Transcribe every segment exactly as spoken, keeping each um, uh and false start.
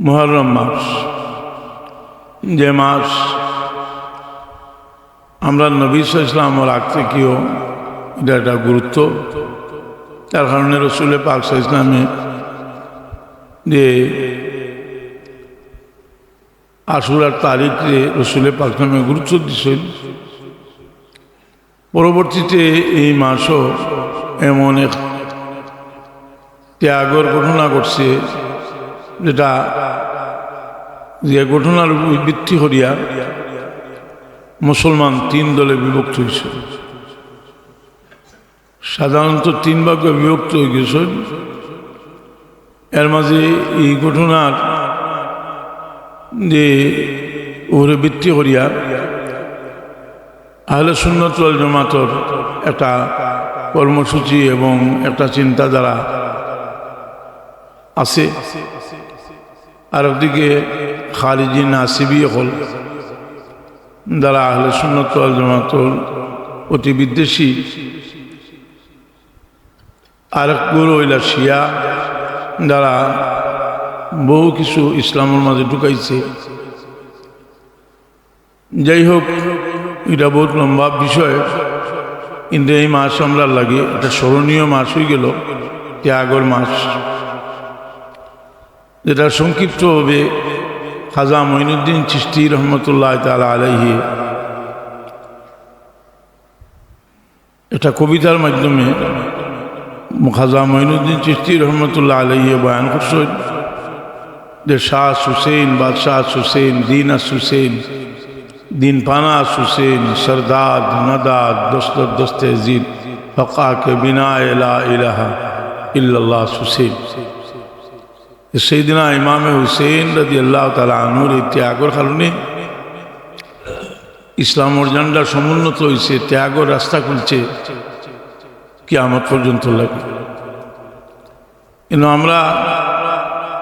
মুহররম মাস, যে মাস আমরার নবী সাল্লাল্লাহু আলাইহি ওয়াসাল্লামর আগ থাকিও ইটা একটা গুরুত্ব, যার কারণে রসুলে পাক সাল্লাল্লাহু আলাইহি ওয়াসাল্লামে যে আশুরার তারিখরে রসুলে পাক সাল্লাল্লাহু আলাইহি ওয়াসাল্লামে গুরুত্ব দিছইন। পরবর্তীতে এই মাসও এমন এক ত্যাগর ঘটনা ঘটছে, যেটা, যে ঘটনার উপর ভিত্তি করিয়া মুসলমান তিন দলে বিভক্ত হইছে। সাধারণত তিন ভাগে বিভক্ত হয়ে গেছে। এর মাঝে এই ঘটনার যে উপরে ভিত্তি করিয়া আহলে সুন্নত ওয়াল জামাতর একটা কর্মসূচি এবং একটা চিন্তাধারা আছে। আর একদিকে খারিজি নাসিবি অকল, যারা আহলে সুন্নত ওয়াল জামাতর অতি বিদ্বেষী। আর এক গুরু হইলা শিয়া, যারা বহু কিছু ইসলামর মাঝে ঢুকাইছে। যাই হোক, এটা বহুত লম্বা বিষয়, কিন্তু এই মাস আমরার লাগি একটা স্মরণীয় মাস হয়ে গেল, ত্যাগর মাস, যেটা সংক্ষিপ্ত হবে খাজা মঈনুদ্দিন চিশতি রহমতুল্লাহ তাআলা আলাইহি একটা কবিতার মাধ্যমে। খাজা মঈনুদ্দিন চিশতি রহমতুল্লাহ আলাইহি বয়ান করছেন যে শাহ আস হুসেন, বাদশাহ আস হুসেন, দিন আস হুসেন, দিন পানা আস হুসেন, সরদাদ নাদাদ দস্তর দস্তে জিদ, হকা কে বিনা লা ইলাহা ইল্লাল্লাহ আস হুসেন। সাইয়েদিনা ইমামে হুসেন রাদিয়াল্লাহু তাআলা আনহুর এই ত্যাগর কারণে ইসলামর ঝান্ডা সমুন্নত হইছে, ত্যাগর রাস্তা খুলছে কিয়ামত পর্যন্ত লাগি। কিন্তু আমরা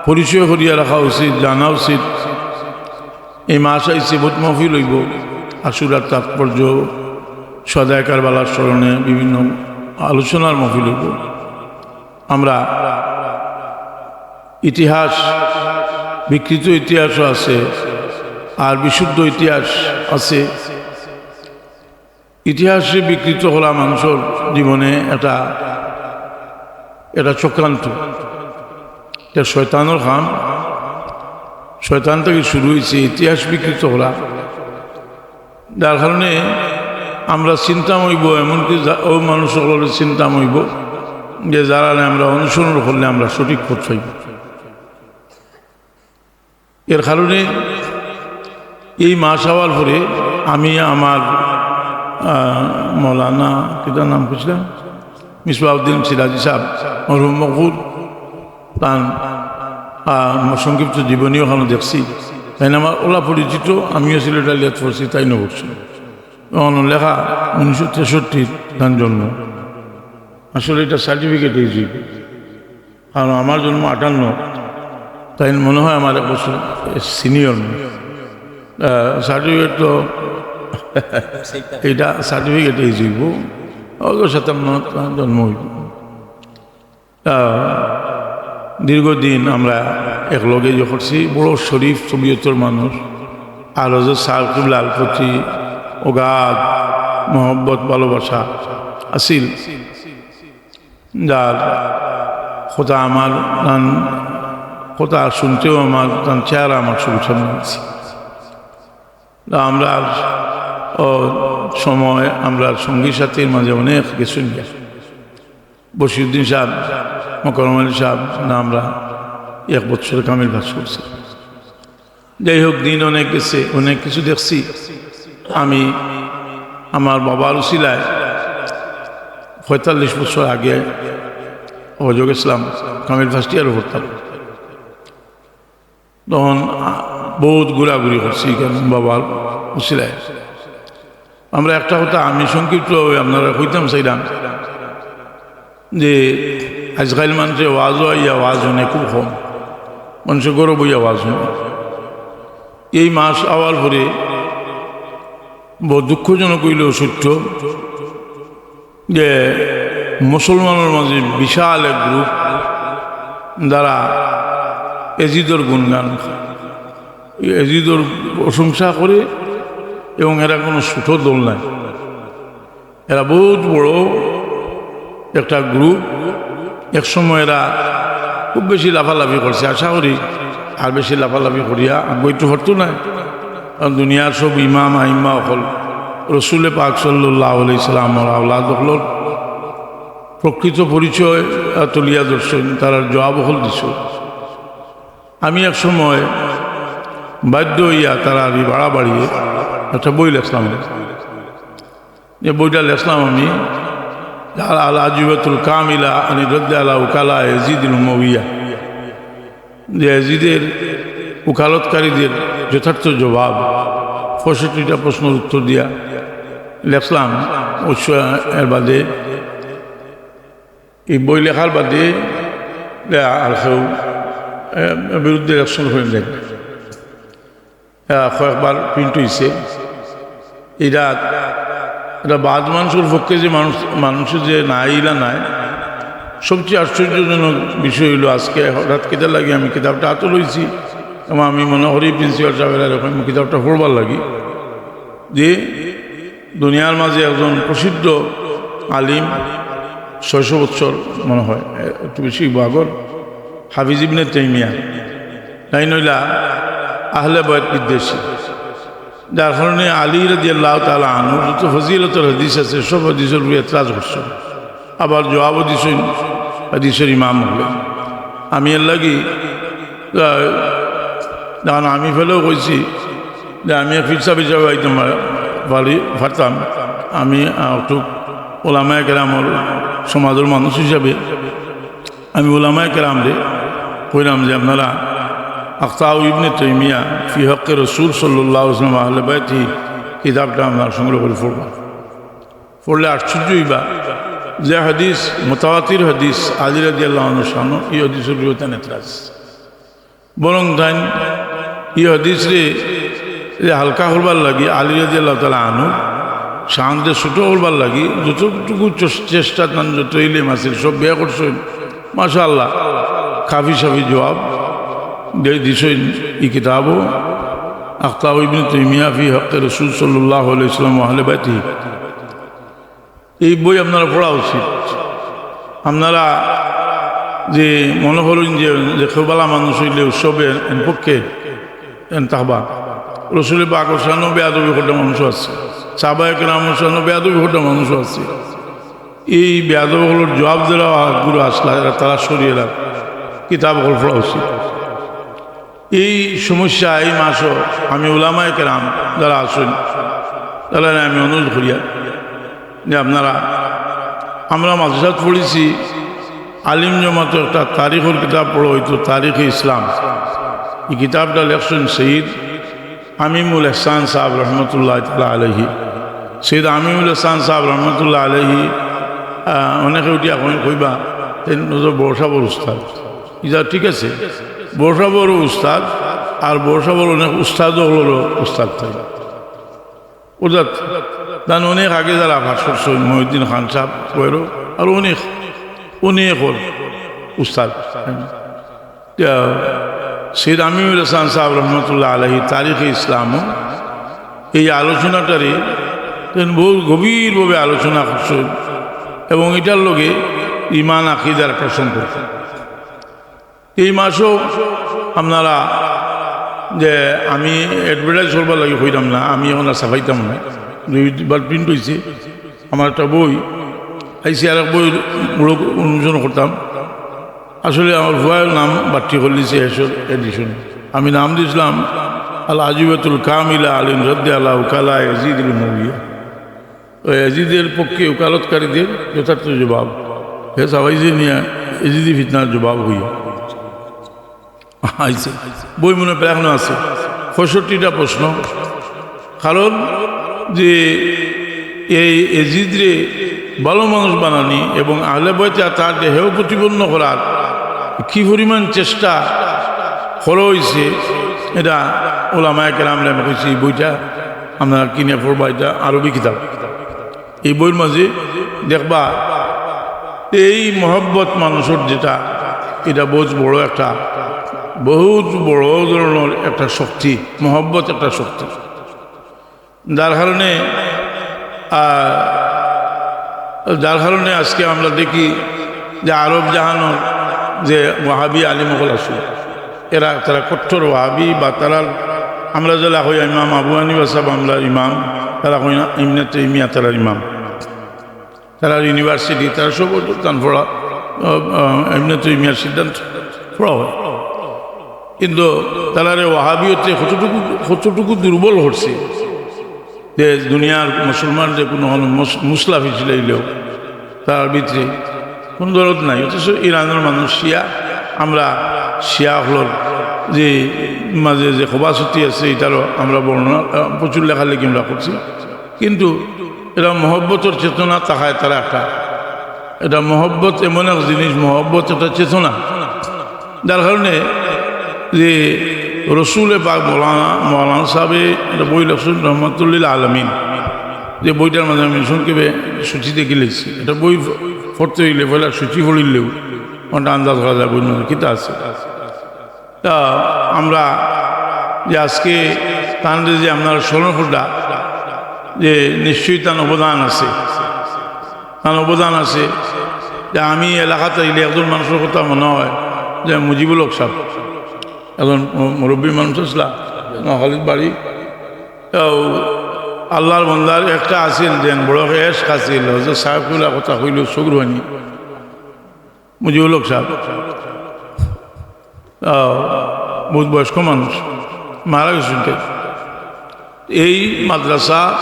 পরিচয় করিয়া রাখা উচিত, জানা উচিত, এই মাস আইছে, বহুত মহফিল হইব, আশুরার তাৎপর্য, শুহাদায়ে কারবালার স্মরণে বিভিন্ন আলোচনার মহফিল হইব। আমরা ইতিহাস, বিকৃত ইতিহাসও আছে, আর বিশুদ্ধ ইতিহাস আছে। ইতিহাসে বিকৃত করা মানুষর জীবনে একটা, একটা চক্রান্ত, এটা শয়তানর কাম। শয়তান থেকে শুরু হয়েছে ইতিহাস বিকৃত করা। যার কারণে আমরা চিন্তা হইব, এমনকি যা-, ও মানুষ সকলের চিন্তা হইব যে যারা আমরা অনুসরণ করলে আমরা সঠিক পথ পাইব। এর কারণে এই মাস আওয়ার পরে আমি আমার, আহ, মৌলানা, কিতা নাম কইছিলাম, মিসবাউদ্দিন সিরাজি সাহেব, মরহুম মকবুল, তান, আহ, সংক্ষিপ্ত জীবনী ওখানে দেখছি। তাই না, আমার ওলা পরিচিত, আমিও সিলেট আলিয়াত পড়ছি, তাই না পড়ছি। তখন লেখা উনিশশো তেষট্টির তান জন্ম। আসলে এটা সার্টিফিকেট হয়েছে, কারণ আমার জন্ম আটান্ন, তাই মনে হয় আমার এক বছর সিনিয়র। সার্টিফিকেট তো এটা সার্টিফিকেট হয়েছে, অত সাতান্ন তান জন্ম হইব। আহ, দীর্ঘদিন আমরা একলগে ইয়ে করছি, বড় শরীফ তবিয়তর মানুষ। আর হজরত সাহেব কিবলার প্রতি অগাধ মহব্বত, ভালোবাসা আছিল, যার কথা আমার, তান কথা শুনতেও আমার, তান চেহারা আমার চোখের সামনে আছে। তা আমরা, ও, সময় আমরা সঙ্গী সাথীর মাঝে অনেক কিছু নিয়ে বশিরুদ্দিন সাহেব, মকরম আলী সাহেব না, আমরা এক বছর কামিল পাস করছি। যাই হোক, দিন অনেক গেছে, অনেক কিছু দেখছি। আমি আমার বাবার উসিলায় পঁয়তাল্লিশ বছর আগে হজে গেছিলাম, কামিল ফার্স্ট ইয়ারে পড়তাম। তখন, আ, বহুত ঘোরাঘুরি করছি কেন বাবার উসিলায়। আমরা একটা কথা আমি সংক্ষিপ্তভাবে আপনারা কইতাম চাইলাম যে আজকাল মানুষে ওয়াজও আইয়া ওয়াজ হুনে খুব কম, মানুষে গরব হইয়া ওয়াজ হুনে। এই মাস আওয়ার পরে বড় দুঃখজনক হইলেও সত্য যে মুসলমানর মাঝে বিশাল এক গ্রুপ যারা এজিদর গুণগান, এজিদর প্রশংসা করে, এবং এরা কোনো ছোট দল নায়, এরা বহুত বড় একটা গ্রুপ। এক সময় এরা খুব বেশি লাফালাফি করছে, আশা করি আর বেশি লাফালাফি করিয়া আগুয়াইতে পারতো নায়, কারণ দুনিয়ার সব ইমাম আইম্মা অকল রসুলে পাক সাল্লাল্লাহু আলাইহি সাল্লামর আওলাদ অকলর প্রকৃত পরিচয়, আহ, তুলিয়া ধরছইন, তারার জবাব অকল দিছইন। আমি এক সময় বাধ্য অইয়া তারার ই বাড়াবাড়ি একটা বই লেখলাম। যে বইটা লেখলাম আমি, আল, আল আজিবাতুল কামিলা আনি রদ্দে আলা উকালা এজিদ উমাউইয়া, যে এজিদের উকালতকারীদের যথার্থ জবাব, পঁয়ষট্টিটা প্রশ্নর উত্তর দিয়া লেখলাম। অবশ্য এর বাদে, এই বই লেখার বাদে আর কেউ, এ, বিরুদ্ধে অ্যাকশন করেন নাই। আহ, কয়েকবার প্রিন্ট হইছে। এটা, এটা বাদ মানুষের পক্ষে যে মানুষ, মানুষের যে নাই, ইলা নাই, সবচেয়ে আশ্চর্যজনক বিষয় হইল, আজকে হঠাৎ কিতা লাগি আমি কিতাবটা হাতে লইছি, এবং আমি মনে করি প্রিন্সিপাল সাহেবের এরকম কিতাবটা পড়বার লাগি, যে দুনিয়ার মাঝে একজন প্রসিদ্ধ আলিম, ছয়শো বছর মনে হয়, একটু বেশি বাগর, হাফিজ ইবনে তাইমিয়া, তাইন অইলা আহলে বায়ত বিদ্বেষী, যার কারণে আলী রাদিয়াল্লাহু তাআলা আনহু যত ফজিলতর হাদিস আছে, সব হাদিসর উপরে এতরাজ করছইন, আবার জবাবও দিছইন হাদিসর ইমাম অকলে। আমি এর লাগি, আহ, যখন আমি ফেলেও কইছি যে আমি এক ফিরসাব হিসাবে আইতাম পারি, পারতাম, আমি, আহ, একটু ওলামায়ে কেরামর সমাজর মানুষ হিসাবে আমি উলামায়ে কেরামরে কইলাম যে আপনারা আখতাউ ইবনে তাইমিয়া ফি হক্কে রসুল সাল্লাল্লাহু আলাইহি ওয়াসাল্লাম আহলে বাইতি কিতাবটা আপনারা সংগ্রহ করি পড়বা। পড়লে আশ্চর্য হইবা যে হাদিস, মুতাওয়াতির হাদিস, আলী রাদিয়াল্লাহু আনহুর শানো, এই হাদিসর উপরে তান এতরাজ। বরং তাইন এই হাদিসরে যে হালকা করবার লাগি, আলী রাদিয়াল্লাহু তাআলা আনহুর শানরে ছোট করবার লাগি যতটুকু চস-, চেষ্টা তান যত ইলিম আছিল সব ব্যয় করছইন। মাশাআল্লাহ, কাফি সাফি জবাব দে-, দিছইন এই কিতাবও, আখতাউ ইবনে তাইমিয়া ফি হক্কে রসুল সাল্লাল্লাহু আলাইহি ওয়াসাল্লাম ওয়া আহলে বাইতিহি। এই বই আপনারা পড়া উচিত। আপনারা যে মনে করইন যে, যে কেউ বালা মানুষ অইলে উৎসবে এন পক্ষে এন থাকবা, রসুল পাকর শানো বেয়াদবি করা মানুষও আছে, সাহাবায়ে কেরামর শানো বেয়াদবি করা মানুষও আছে। এই বেয়াদব অকলর জবাব দেওয়া গুরু আসলা, এরা তারা সরিয়ে রাখ, কিতাব অকল পড়া উচিত। এই সমস্যা এই মাসও আমি উলামায়ে কেরাম যারা আছইন, তারারে আমি অনুরোধ করিয়ার যে আপনারা, আমরা মাদ্রাসাত পড়ছি, আলিম জমাতো একটা তারিখর কিতাব পড়া অইতো, তারিখে ইসলাম। এই কিতাবটা লেখছইন সৈয়দ আমিমুল এহসান সাহেব রহমতুল্লাহ তাআলা আলাইহি। সৈয়দ আমিমুল এহসান সাহেব রহমতুল্লাহ আলাইহি, আহ, অনেকে উঠিয়া কইবা, তাইন তো বড় সাবর উস্তাদ। ইটা ঠিক আছে, বড় সাবরও উস্তাদ, আর বড় সাবর অনেক উস্তাদ অকলরও উস্তাদ তাইন। অর্থাৎ তান অনেক আগে যারা পাশ করছইন, মহিউদ্দিন খান সাহেব কইরো, আর অনেক, অনেক অকল উস্তাদ। তা সৈয়দ আমিমুল এহসান সাহেব রহমতুল্লাহ আলাইহি তারিখে ইসলামও এই আলোচনাটারে তাইন বহু গভীরভাবে আলোচনা করছইন, এবং এটার লগে ইমান আকিদার একটা সম্পর্ক। এই মাসও আপনারা, যে আমি অ্যাডভার্টাইজ করবার লাগি কইরাম না, আমি এখন আর ছাপাইতাম না, দুইবার প্রিন্ট হইছে আমার একটা বই, আইছি আর এক বই মূলক উন্মোচন করতাম। আসলে আমার ফুয়ার নাম বাট্টি করলিছে এসব এডিশন। আমি নাম দিছিলাম আল আজিবাতুল কামিলা আলিন রদ্দে আলা উকালা ইয়াজিদুল মুগিয়া। ওই এজিদের পক্ষে উকালতকারীদের যথার্থ জবাব। হে সাবাইজে নিয়া এজিদি ফিতনার জবাব হইয়া আইছে। বই মনে প্রায় এখনো আছে। পঁয়ষট্টিটা প্রশ্ন। কারণ যে এই এজিদরে ভালো মানুষ বানানি এবং আহলে বয়তে তার দেহেও প্রতিপন্ন করার কি পরিমাণ চেষ্টা করা হইছে, এটা ওলামায়ে কেরামরে আমি কইছি, এই বইটা আপনারা কিনে পড়বা, এটা আরবি কিতাব। এই বইর মাঝে দেখবা, এই মহব্বত মানুষের যেটা, এটা বহুত বড় একটা বহুত বড় ধরনর একটা শক্তি, মহব্বত একটা শক্তি, যার কারণে, আহ, যার কারণে আজকে আমরা দেখি যে আরব জাহানর যে ওয়াহাবি আলিম অকল আছে, এরা, তারা কট্টর ওয়াহাবি বা তারার, আমরা যেলা কই ইমাম আবু হানিফা সাহেব আমরার ইমাম, তারা কই না ইবনে তাইমিয়া তারার ইমাম। তারার university, তারা সব তান পড়া, আহ, আহ, ইবনে তাইমিয়ার সিদ্ধান্ত পড়া হয়। কিন্তু তারারে ওয়াহাবিয়তে কতটুকু, কতটুকু দুর্বল করছে যে দুনিয়ার মুসলমান যে কোনো হলো মুস-, মুসলা পিছলাইলেও তার ভিতরে কোনো দরদ নাই। অথচ ইরানর মানুষ শিয়া, আমরা শিয়া অকলর যে মাঝে যে খোবাসতি আছে, এটারও আমরা বর্ণনা, আহ, প্রচুর লেখালেখি আমরা করছি। কিন্তু এটা মহব্বতর চেতনা তাকায় তারা একটা, এটা মহব্বত এমন এক জিনিস, মহব্বত একটা চেতনা, যার কারণে যে রসুলে পাক মৌলানা, মৌলানা সাহেবে একটা বই লেখছেন রহমতুল্লিল আলমিন, যে বইটার মাঝে আমি সংক্ষেপে সূচি দেখে লিখছি, এটা বই পড়তে হইলে পয়লা সূচি পড়িলেও ওটা আন্দাজ করা যায় বইর মধ্যে কিতা আছে। তা আমরা যে আজকে তানরে যে আপনারা স্মরণ করলা, যে নিশ্চয়ই তান অবদান আছে, তান অবদান আছে। যে আমি এলাকাত আইলে একজন মানুষর কথা মনে হয় যে মুজিবুল হক সাহেব, একজন মু-, মুরব্বী মানুষ আসলা, নোয়াখালীর বাড়ি। তো আল্লাহর বন্দার একটা আছিল, যেন বড় এশক আছিল, হজরত সাহেব কিবলার কথা কইল, চোখ রুহানি। মুজিবুল হক সাহেব, আহ, বহুত বয়স্ক মানুষ, মারা গেছেন। এই মাদ্রাসা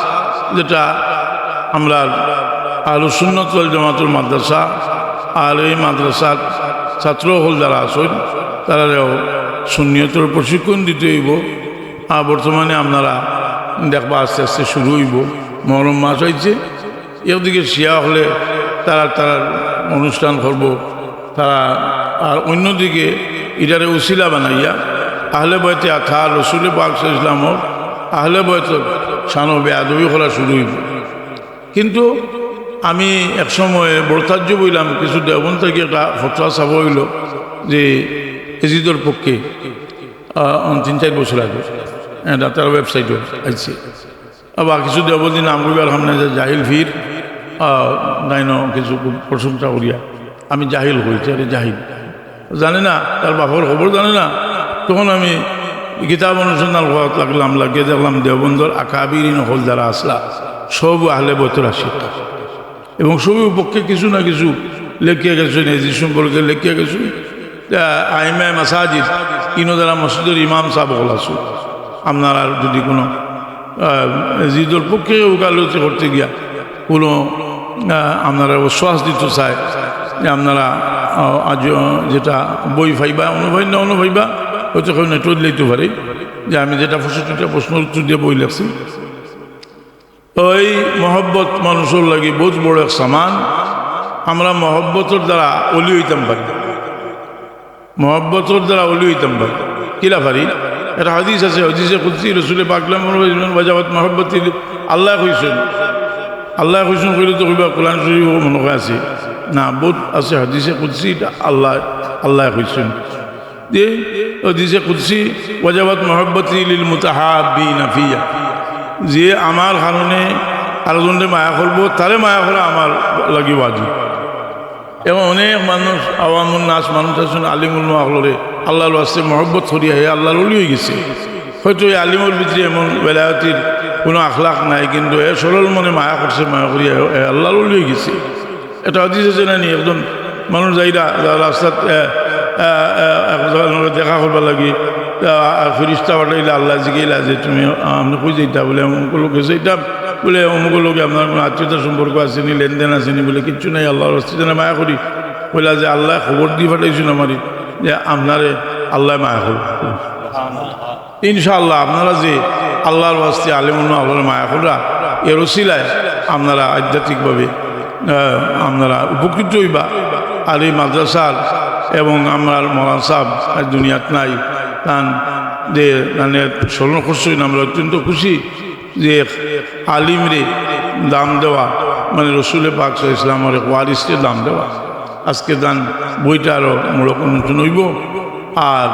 যেটা আমরা আহলুস সুন্নাত ওয়াল জামাতর মাদ্রাসা, আর এই মাদ্রাসার ছাত্র অকল যারা আছেন, তারারেও সুন্নিয়তর প্রশিক্ষণ দিতে হইব। আর বর্তমানে আপনারা দেখবা আস্তে আস্তে শুরু হইব, মহরম মাস আইছে, একদিকে শিয়া অকলে তারা তারার অনুষ্ঠান করব, তারা, আর অন্যদিকে এটারে উসিলা বানাইয়া আহলে বয়তে আতহার, রসুলে পাক সাল্লাল্লাহু আলাইহি ওয়াসাল্লামর আহলে বয়তর শানো বেয়াদবি করা শুরু হইব। কিন্তু আমি এক সময় বড় তাজ্জুব হইলাম, কিছু দেওবন্দ থেকে একটা ফতোয়া ছাপা হইল যে এজিদর পক্ষে, আহ, তিন চার বছর আগে, হ্যাঁ, তারা ওয়েবসাইটও আইছে। আবার কিছু দেওবন্দি নাম কইবার সামনে যে জাহিল ফির, আহ, নাইন কিছু খুব প্রশংসা করিয়া, আমি জাহিল কইছি, আরে জাহিল জানে না, তার বাপর খবর জানে না। তখন আমি কিতাব অনুসন্ধান করাত লাগলাম, লাগিয়ে দেখলাম দেওবন্দর আকাবিরিন অকল যারা আসলা, সব আহলে বয়তর আশিক। এবং সবই পক্ষে কিছু না কিছু লেখিয়া গেছেন, এজিদ সম্পর্কে লেখিয়া গেছেন। আহ, আইমায়ে মাসাজিদ, ইনো যারা মসজিদর ইমাম সাহেব অকল আছো, আপনারা যদি কোনো, আহ, এজিদর পক্ষে ওকালতি করতে গিয়া কোনো, আহ, আপনারা ওয়াসওয়াস দিতে চায় যে আপনারা, আহ, আজ, আহ, যেটা বই পাইবা, অনু পাই না, অনু পাইবা, হয়তো কেউ নেটও দিলাইতে পারে যে আমি যেটা প্রশ্ন, প্রশ্ন উত্তর দিয়ে বই লেখছি। ওই মহব্বত মানুষর লাগি বহুত বড় এক সামান। আমরা মহব্বতর দ্বারা অলি হইতাম পারি, মহব্বতর দ্বারা অলি হইতাম পারি। কিলা পারি? একটা হাদিস আছে, হাদিসে কুদসি, রসুলে পাক বলেন, "ওয়াজাবাত মহব্বতি।" আল্লাহ কইছেন, আল্লাহ কইছেন কইলে তো কইবা কোরআন শরীফ মনে হয় আছে না, বহুত আছে হাদিসে কুদসি, এটা আল্লাহ, আল্লাহ কইছেন। যে হাদিসে কুদসি, "ওয়াজাবাত মহব্বতি লিল মুতাহাব্বিনা ফিয়া।" যে আমার কারণে আরেকজনরে মায়া করবো, তারে মায়া করা আমার লাগি ওয়াজিব। এবং অনেক মানুষ, আওয়ামুন নাস মানুষ আছেন, আলিম উলামা অকলরে আল্লাহর ওয়াস্তে মহব্বত করিয়া হে আল্লাহর অলি হয়ে গেছে। হয়তো এই আলিমর ভিতরে এমন বেলায়তির কোনো আখলাক নাই, কিন্তু এ সরল মনে মায়া করছে, মায়া করিয়া হে আল্লাহর অলি হয়ে গেছে। এটা হাদিস আছে না নি? একজন মানুষ যাইরা, যা রাস্তাত, এ, এ, এ, একজনরে দেখা করবার লাগি, আ, আ, ফিরিস্তা পাঠাইলে আল্লাহ জিগাইলা যে, "তুমি, আ, আপনি কই যাইতা?" বলে, "অমুক লোকে যাইতাম।" বলে, "অমুক লোকে আপনার কোনো আত্মীয়তা সম্পর্ক আছে নি, লেনদেন আছে নি?" বলে, "কিচ্ছু নাই, আল্লাহর ওয়াস্তে যেন মায়া করি।" বলে যে, "আল্লাহ খবর দিয়ে পাঠাইছেন আমারে যে আপনারে আল্লাহ মায়া করবো।" ইনশাআল্লাহ, আপনারা যে আল্লাহর ওয়াস্তে আলিম উলামা অকলরে মায়া কররা, এর উসিলায় আপনারা আধ্যাত্মিকভাবে, আহ, আপনারা উপকৃত হইবা। আর এই মাদ্রাসার এবং আমরার মৌলানা সাহেব আজ দুনিয়াত নাই, তান যে মানে স্মরণ করছেন, আমরা অত্যন্ত খুশি যে আলিমরে দাম দেওয়া, মানে রসুলে পাক সাল্লাল্লাহু আলাইহি ওয়াসাল্লামর এক ওয়ারিসরে দাম দেওয়া। আজকে তান বইটা আরো মোড়ক উন্মোচন হইব। আর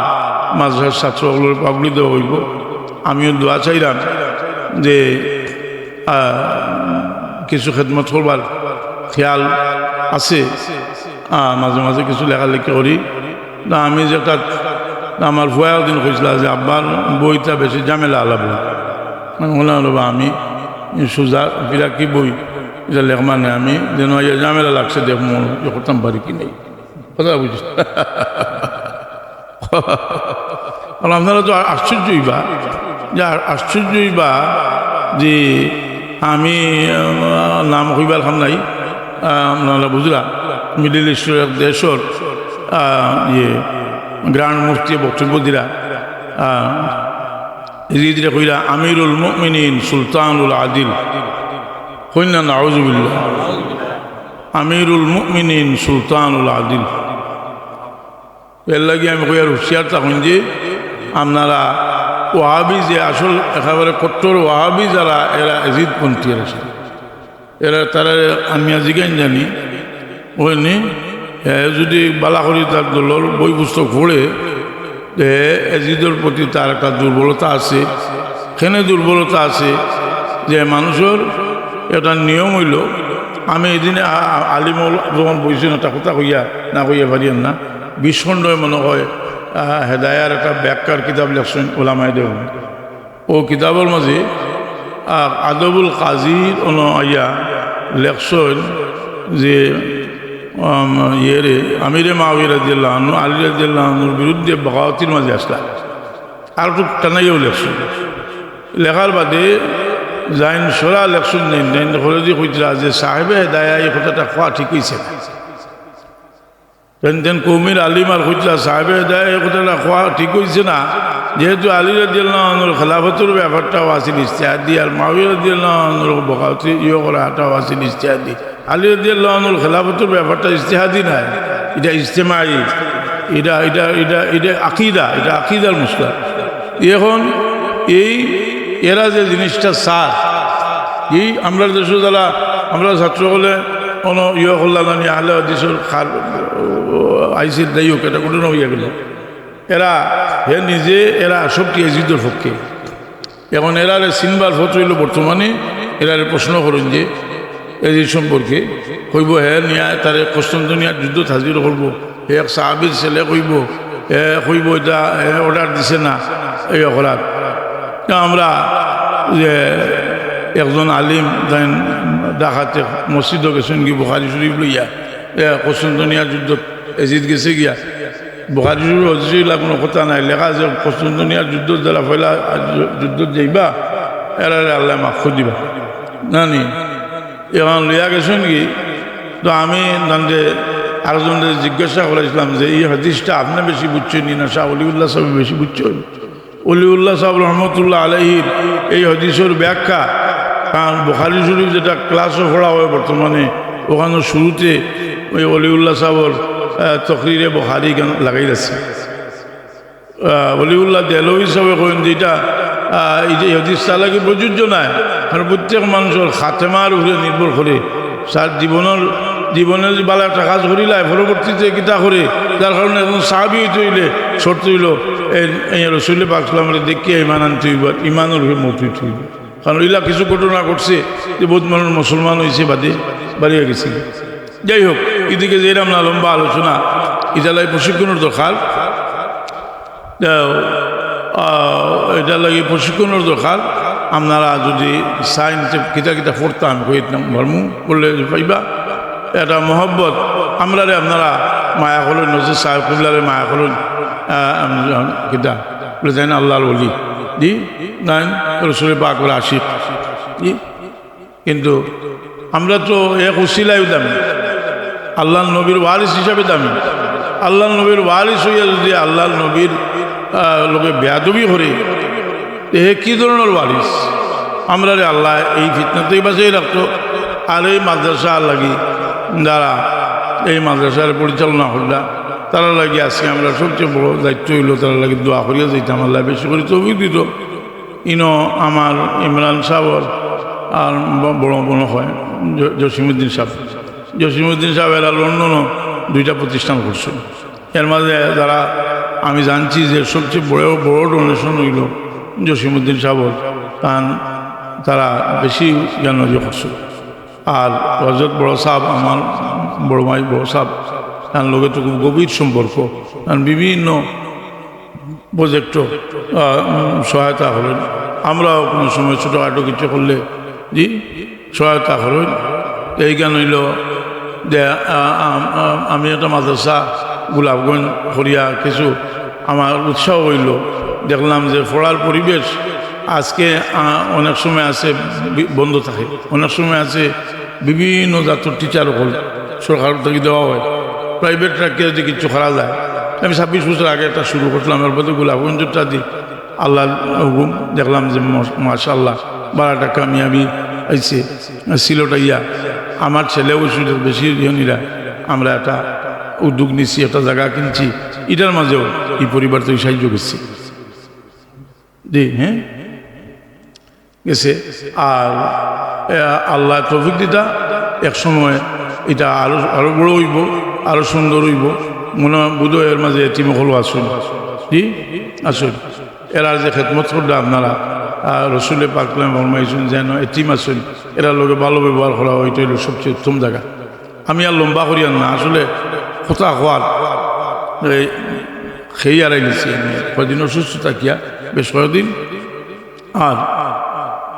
মাদ্রাসার ছাত্র অকলরে পাগড়ি দেওয়া অইবো। আমিও দোয়া চাইরাম যে, আহ, কিছু খেদমত করবার খেয়াল আছে, আহ, মাঝে মাঝে কিছু লেখালেখি করি। তে আমি যেটা, আমার ফুয়ায় ওদিন কইছিলা যে, "আব্বার বইটা বেশি ঝামেলা আলা বই।" আমি কইলাম, "আরে বা, আমি সুজা ফিরাকি বই, ইটা লেখমু নে আমি, যেন ইয়া ঝামেলা লাগছে, দেখমু, ইয়ে করতাম পারি কি নাই।" কথা বুঝছ? আর আপনারা তো আশ্চর্য অইবা, যে আ-, আশ্চর্য অইবা যে আমি, আহ, নাম কইবার কাম নাই, আহ, আপনারা বুঝরা, মিডল ইস্টর এক দেশর, আহ, ইয়ে, গ্র্যান্ড মুফতি বক্তব্য দিরা, আহ, এজিদরে কইরা আমিরুল মুমিনিন সুলতানুল আদিল। কইন না, নাউজুবিল্লাহ। আমিরুল মুমিনিন সুলতানুল আদিল। এর লাগি আমি কই আর হুঁশিয়ার থাকইন যে আপনারা ওয়াহাবি যে আসল একেবারে কট্টর ওয়াহাবি যারা, এরা এজিদপন্থী এরা। এরা তারা আনিয়া জিগাইন জানি, বুঝছইন নি? এ যদি বালা করি তার দলর বই পুস্তক পড়ে, তে এজিদর প্রতি তার একটা দুর্বলতা আছে। কেনে দুর্বলতা আছে? যে মানুষর একটা নিয়ম অইলো, আমি এদিন আ-, আ-, আলিম অকল যখন বইছইন, একটা কথা কইয়া না কইয়া পারিয়ার না, বিশ খণ্ডে মনে হয়, আহ, হেদায়ার একটা ব্যাখ্যার কিতাব লেখছইন ওলামায়ে দেওবন্দ। ও কিতাবর মাঝে, আহ, আদবুল কাজীর অনো আইয়া লেখছইন যে, আম, ইয়ে রে, আমিরে মাওয়িয়া রাদিয়াল্লাহু আনহু, আলী রাদিয়াল্লাহু আনহুর বিরুদ্ধে বগাওতির মাঝে আসলা। আর একটু টানাইয়াও লেখছইন। লেখার বাদে যাইন সরা লেখছইন, যাইন, যাইন, হলেদি কইতরা যে সাহেবে হেদায়া এই কথাটা কওয়া ঠিক অইছে না। তেন তেন কওমির আলিম আর কইতরা সাহেবে হেদায়া এই কথাটা কওয়া ঠিক অইছে না, যেহেতু আলী রাদিয়াল্লাহু আনহুর খেলাফতর ব্যাপারটাও আছিল ইজতিহাদি, আর মাওয়িয়া রাদিয়াল্লাহু আনহুর বগাওতি ইয়ে করাটাও আছিল ইজতিহাদি। আলী রাদিয়াল্লাহু আনহুর খেলাফতর ব্যাপারটা ইজতিহাদি নায়, ইটা ইজতেমায়ী, ইটা, ইটা, ইটা, ইটা আকিদা, ইটা আকিদার মাসলা। এখন এই এরা যে জিনিসটা চার, এই আমরার দেশো যারা, আমরার ছাত্র অকলে কোনো ইয়ে করলা জানি, আহলে হাদিসর খার আইসির, যাই হোক, এটা ঘটনা অইয়া গেল। এরা, হে নিজে, এরা সবটি এজিদর পক্ষে। এখন এরারে চিনবার পথ অইলো বর্তমানে এরারে প্রশ্ন করইন যে এজিদ সম্পর্কে, কইবো হে নিয়া তারে কস্তন্তনিয়ার যুদ্ধত হাজির করবো, হে এক সাহাবীর ছেলে কইবো, হে কইবো ইটা, হে অর্ডার দিছে না এই অপরাধ। তে আমরা যে একজন আলিম তাইন ঢাকাত মসজিদো গেছইন গি বুখারী শরীফ লইয়া, এ, কস্তন্তনিয়ার যুদ্ধত এজিদ গেছে গিয়া, বুখারী শরীফ হদিসো ইলা কোনো কথা নাই, লেখা আছে কস্তন্তনিয়ার যুদ্ধত যারা পয়লা যুদ্ধত যাইবা, এরারে আল্লায় মাফ করি দিবা। না নি? এখন লইয়া গেছইন গি, তো আমি তানরে আরোজনরে জিজ্ঞাসা করাইছিলাম যে এই হাদিসটা আপনে বেশি বুঝছইন নি না শাহ অলিউল্লাহ সাহেব বেশি বুঝছইন? অলিউল্লাহ সাহেব রহমতুল্লাহ আলাইহির এই হাদিসর ব্যাখ্যা, কারণ বুখারী শরীফ যেটা ক্লাসো পড়া হয় বর্তমানে, ওখানো শুরুতে ওই অলিউল্লাহ সাহেবর, আহ, তকরিরে বুখারী লাগাই আছে। আহ, অলিউল্লাহ দেহলভী সাহেবে কইন যে ইটা, আহ, এই যে হাদিস তার লাগি প্রযোজ্য নায়, কারণ প্রত্যেক মানুষর খাতেমার উপরে নির্ভর করে, তার জীবনর, জীবনে যদি ভালা একটা কাজ করিলায়, পরবর্তীতে কিতা করে, যার কারণে একজন সাহাবী অইতে অইলে শর্ত অইলো, এই, এই রসুল পাক সাল্লাল্লাহু আলাইহি ওয়াসাল্লামরে দেখিয়া ঈমান আনতে অইবো, ঈমানর উপরে মউত অইতে অইবো। কারণ ইলা কিছু ঘটনা ঘটছে যে বহুত মানুষ মুসলমান অইছে বাদে বাড়িয়া গেছে। যাই হোক, এদিকে যাইরাম না, লম্বা আলোচনা, ইটার লাগি প্রশিক্ষণর দরকার। তো, আহ, ইটার লাগি প্রশিক্ষণর দরকার। আপনারা যদি চাইন যে কিতা কিতা পড়তাম, কইতাম, ধর্ম পড়লে পাইবা। এটা মহব্বত, আমরারে আপনারা মায়া করইন, নজর সাহেব কিবলারে মায়া করইন, আহ, আম-, আম-, কিতা বলে জানেন, আল্লাহর ওলি, জি, নাইন, রসুল পাকর আশিক, জি। কিন্তু আমরা তো এক উসিলায়ও দামি, আল্লাহর নবীর ওয়ারিস হিসাবে দামি। আল্লাহর নবীর ওয়ারিস অইয়া যদি আল্লাহর নবীর, আহ, লগে বেয়াদবি করে, তে হে কি ধরনর ওয়ারিস? আমরারে আল্লায় এই ফিতনাতেই বাঁচাই রাখতো। আর এই মাদ্রাসা লাগি যারা এই মাদ্রাসার পরিচালনা করলা, তারার লাগি আজকে আমরা সবচেয়ে বড় দায়িত্ব অইলো তারার লাগি দোয়া করিয়া যাইতাম, আল্লায় বেশি করি তৌফিক দিতো। ইনো আমার ইমরান সাহেবর আর ব-, বড় মনে হয় জ-, জসিমউদ্দিন সাহেব। জসিমউদ্দিন সাহেব এরা লন্ডনো দুইটা প্রতিষ্ঠান করছে। এর মাঝে যারা আমি জানছি যে সবচেয়ে বড়, বড় ডোনেশন অইলো জসিমউদ্দিন সাবর, তান, তারা বেশি জ্ঞান অর্জন করছে। আর হজরত বড় সাব, আমার বড় ভাই বড় সাব, তার লগে তো খুব গভীর সম্পর্ক, কারণ বিভিন্ন প্রজেক্টও, আহ, উম, সহায়তা করইন। আমরাও কোনো সময় ছোটোখাটো কিছু করলে, জি, সহায়তা করইন। এইখান অইলো যে, আ, আ, আ, আমি একটা মাদ্রাসা গোলাপগঞ্জ করিয়া কিছু আমার উৎসাহ অইলো, দেখলাম যে পড়ার পরিবেশ আজকে, আ, অনেক সময় আছে বি-, বন্ধ থাকে, অনেক সময় আছে বিভিন্ন জাতর টিচার অকল সরকার থাকি দেওয়া অয়, প্রাইভেট রাখিয়া যদি কিছু করা যায়। আমি ছাব্বিশ বছর আগে একটা শুরু করছিলাম, এর মধ্যে গোলাপগঞ্জটা দি আল্লাহর হুকুম দেখলাম যে মশ-, মাশাআল্লাহ, বারোটা কামিয়াবি আইছে। সিলেট আইয়া আমার ছেলে ওই সুযোগ বেশি ইয়ে নিরা, আমরা একটা উদ্যোগ নিছি, একটা জায়গা কিনছি, এটার মাঝেও এই পরিবার থেকে সাহায্য করছি। জি, হ্যাঁ, গেছে। আর, এ, আল্লাহ তৌফিক দিতা, এক সময় এটা আরো, আরো বড় অইবো, আরো সুন্দর অইবো। মনে হয় বোধহয় এর মাঝে এতিম অকলও আছইন। জি, আছইন। এরা যে খেদমত করলে আপনারা, আহ, রসুলে পাক সাল্লাল্লাহু আলাইহি ওয়াসাল্লাম ফরমাইছইন যেন এতিম আছইন, এরার লগে ভালো ব্যবহার করা, ওইটা অইলো সবচেয়ে উত্তম জায়গা। আমি আর লম্বা করিয়ার না, আসলে কথা কওয়ার এই খেয়ে আড়াই নিছি আমি, কয়দিন অসুস্থ থাকিয়া, বেশ কয়দিন। আর,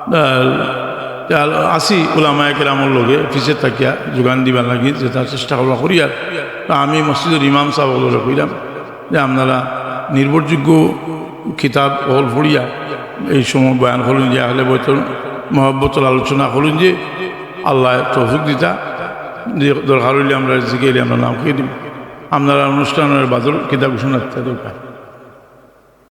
আহ, আর আছি উলামায়ে কেরামর লগে পিছে থাকিয়া যোগান দিবার লাগি, যেটা চেষ্টা করবা করিয়ার। তা আমি মসজিদর ইমাম সাহেব অকলরে কইলাম যে আপনারা নির্ভরযোগ্য কিতাব অকল পড়িয়া এই সময় বয়ান করইন যে আহলে বয়তর মহব্বতর আলোচনা করইন যে আল্লাহ তৌফিক দিতা, যে দরকার অইলে আমরা জিগাইলে আমরা নাম খেয়ে দিব। আপনারা অনুষ্ঠানের বাদল কিতাব ঘোষণা দিতে দরকার।